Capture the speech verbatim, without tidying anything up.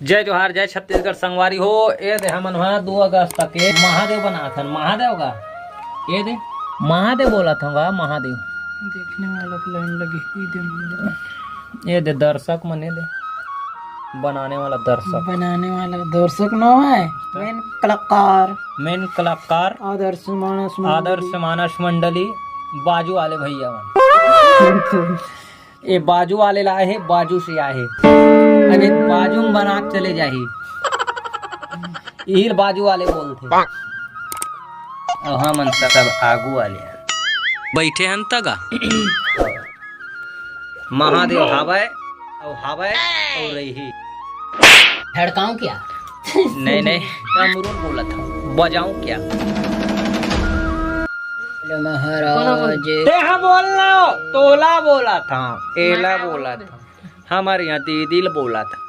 जय जोहार, जय छत्तीसगढ़ संगवारी हो। ए दे हमन हा दू अगस्त के महादेव बनाथन। महादेव का? ए दे महादेव बोलत हंव गा, महादेव। देखने वाला को लाइन लगी, ये दे महादेव। ए दे दर्शक मन, ए दे बनाने वाला दर्शक। बनाने वाला दर्शक नो है, मेन कलाकार। मेन कलाकार। आदर्श मानस मंडली। आदर्श मानस मंडली, बाजू वाले भैया मन। ए बाजू वाले ला हे, बाजू से आहे। अबे बाजू में बना के चले जाही। इही ल बाजू वाले बोलथे। अउ हमन सब आगू वाले हन। बैठे हन तगा। महादेव हावय, अउ हावय, अउ रही। धड़काऊं क्या? नहीं, नहीं, अमरूद बोलत हंव। बजाऊं क्या? बोलो महाराज। तेहा बोल ना, तोला बोलत हंव, एला बोलत हंव, हमर इहाँ दीदी ल बोलत हंव।